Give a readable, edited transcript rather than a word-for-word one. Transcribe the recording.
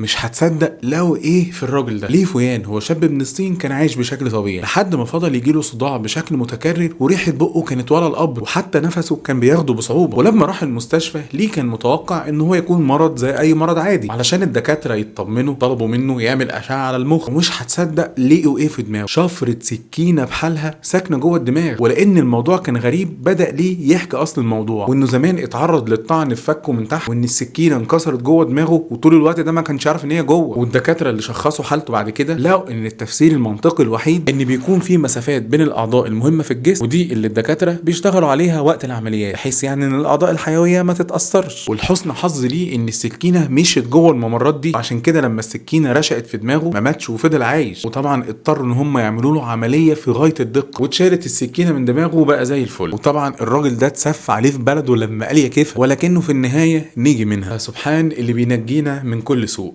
مش هتصدق لو ايه في الراجل ده. ليه فويان هو شاب من الصين كان عايش بشكل طبيعي لحد ما فضل يجيله صداع بشكل متكرر، وريحه بقه كانت ورا القبر، وحتى نفسه كان بياخده بصعوبة. ولما راح المستشفى ليه كان متوقع ان هو يكون مرض زي اي مرض عادي. علشان الدكاترة يطمنوا طلبوا منه يعمل اشعه على المخ، ومش هتصدق لقوا ايه في دماغه: شفرة سكينة بحالها ساكنة جوه الدماغ. ولان الموضوع كان غريب بدا ليه يحكي اصل الموضوع، وانه زمان اتعرض للطعن في فكه من تحت، وان السكينة انكسرت جوه دماغه، وطول الوقت ده ما كانش عارف ان هي جوه. والدكاتره اللي شخصوا حالته بعد كده لقوا ان التفسير المنطقي الوحيد ان بيكون في مسافات بين الاعضاء المهمة في الجسم، ودي اللي الدكاترة بيشتغلوا عليها وقت العمليات، بحيث يعني ان الاعضاء الحيوية ما تتاثرش. والحسن حظ ليه ان السكينة مشيت جوه الممرات دي، عشان كده لما السكينة رشقت في دماغه ما ماتش وفضل عايش. وطبعا اضطروا ان هم يعملوا له عملية في غاية الدقة، واتشالت السكينة من دماغه وبقى زي الفل. وطبعا الراجل ده اتسف عليه في بلده لما قال يا كيف، ولكنه في النهاية نيجي منها. سبحان اللي بينجينا من كل سوء.